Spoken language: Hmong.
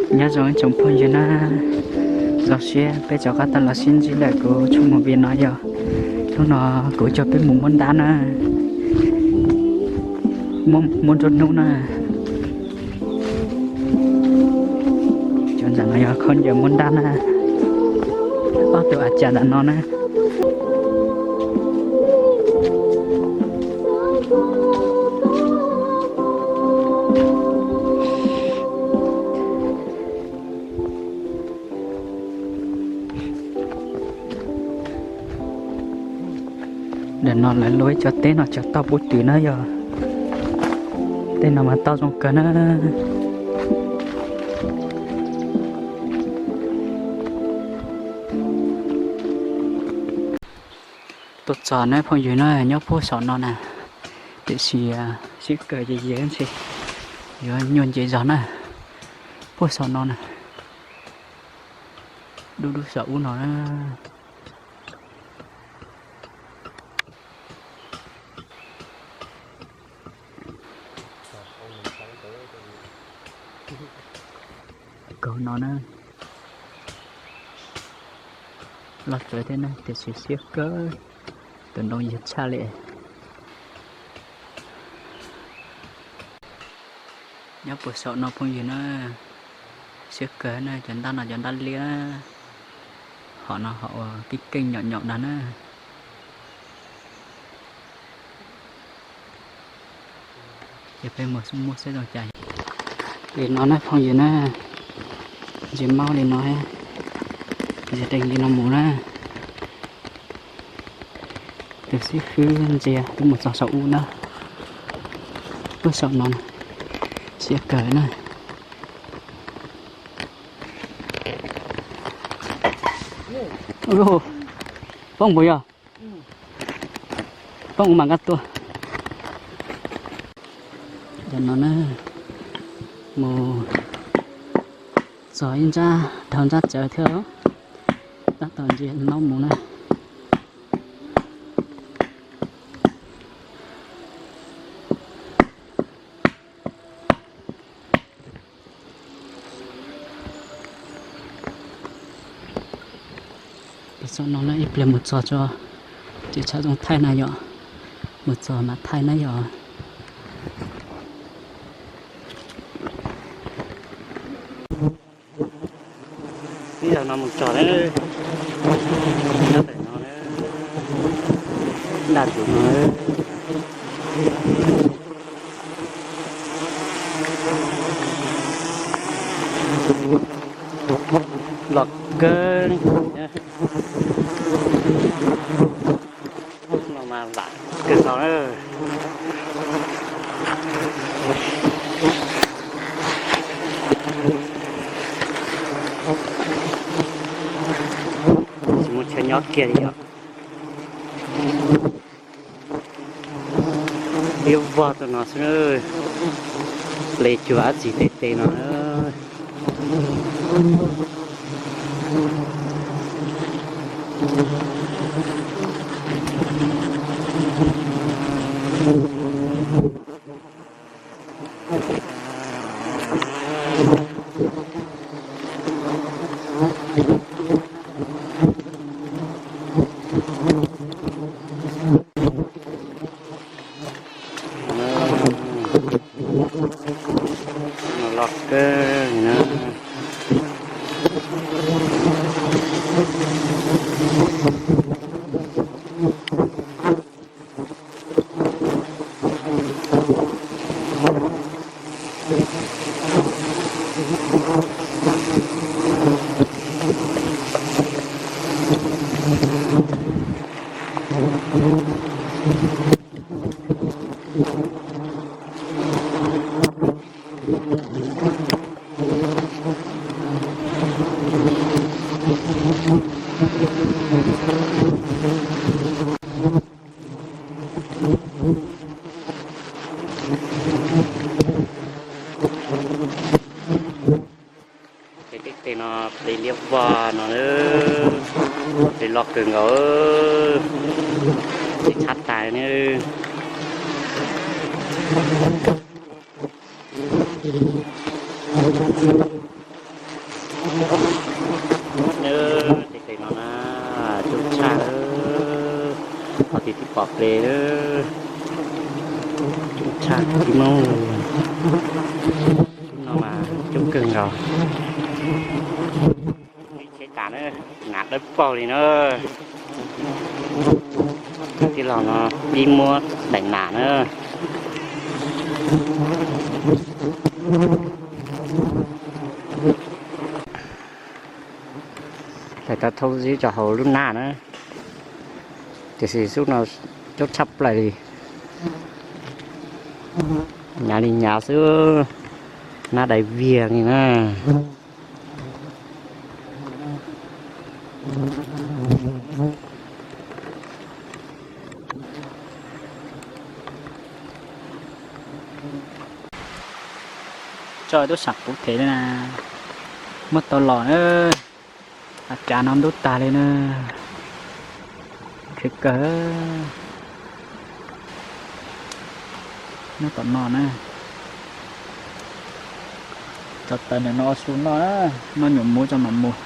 Nyob zoo ib tsoom phooj ywg na, zoo siab peb rov qab tau los sib ntsib lawm kuv tshooj movie no yog. Hnub no kuv coj peb mus muab ntab na, muab nruab hnub na. Cov ntawm no yog khaub ncaws muab ntab na, ob tug a cas ntawm no na. Ntawm no lawv luaj ib co teb no tsaws toj pub twm na yog. Tej no mas toj zoo kawg na. Tuaj txog na phooj ywg na, nyob puag saum no na, tiam sis siab kawg ces yog ntshe yuav nyuaj nce zog na. Puag saum no na, dub dub saum ub no na. Kaug no na, loj tsawv thiab na, tiam sis siab kawg, tus ntoo yig tshaj li. Nyob puag saum no phooj ywg na, siab kawg na, cov ntab no cov ntab liab, hom no hom uas keej keej nyom nyom ntag na. Ces peb mus muab saib zoo cas. Li no na phooj ywg na, ntsia maub li no, ntsia deeg li no mus na. Tus xib hwb ntsia twb mus txog saum ub na, puag saum no, siab kawg na. Poob puas yog? Poob ua mas nkaj tuaj. Cov no na, mus txog ib ntsab dhau ntsab tsawv thiab, tab tom ntsia maub mus na. Peb txoj no na ib pliag mus txog tso, ces tshav zoo thaij na yom, mus txog mas thaij na yom. Ib zaug no mus txog na, nyob ntawm no na, nram tus no na. Los kawg, no mas lam kawg nkaus na. Tsis muaj chaw nyob kiag li os. Liab vog rau no xwb, hle cuag dab tsi tej tes no na. Los kawg na. Tej tes no hle liab vog no, hle los kawg nkaus, hle tshab tas na. Nyob tej pem no na, coob tshaj, qhov twg twb pom ple, coob tshaj tib mub. Lub no mas coob kawg nkaus. Ib tsheb tas na, nas dawb paug li na. Tij laug no pib muab daim nas na. Daim tau thoob zib rau hauv lub nab na. Tiam sis xub no coob tshaj plaws li. Hnyav li hnyav xwb, nab dai viag li na. Tso tub sam puv phem li na, muab tau los na, a cav no ntub tag li na, khib kawg. Nyob tom no na, tso taws ntawm no ua su noj na, noj nyuam muv tso mam mus.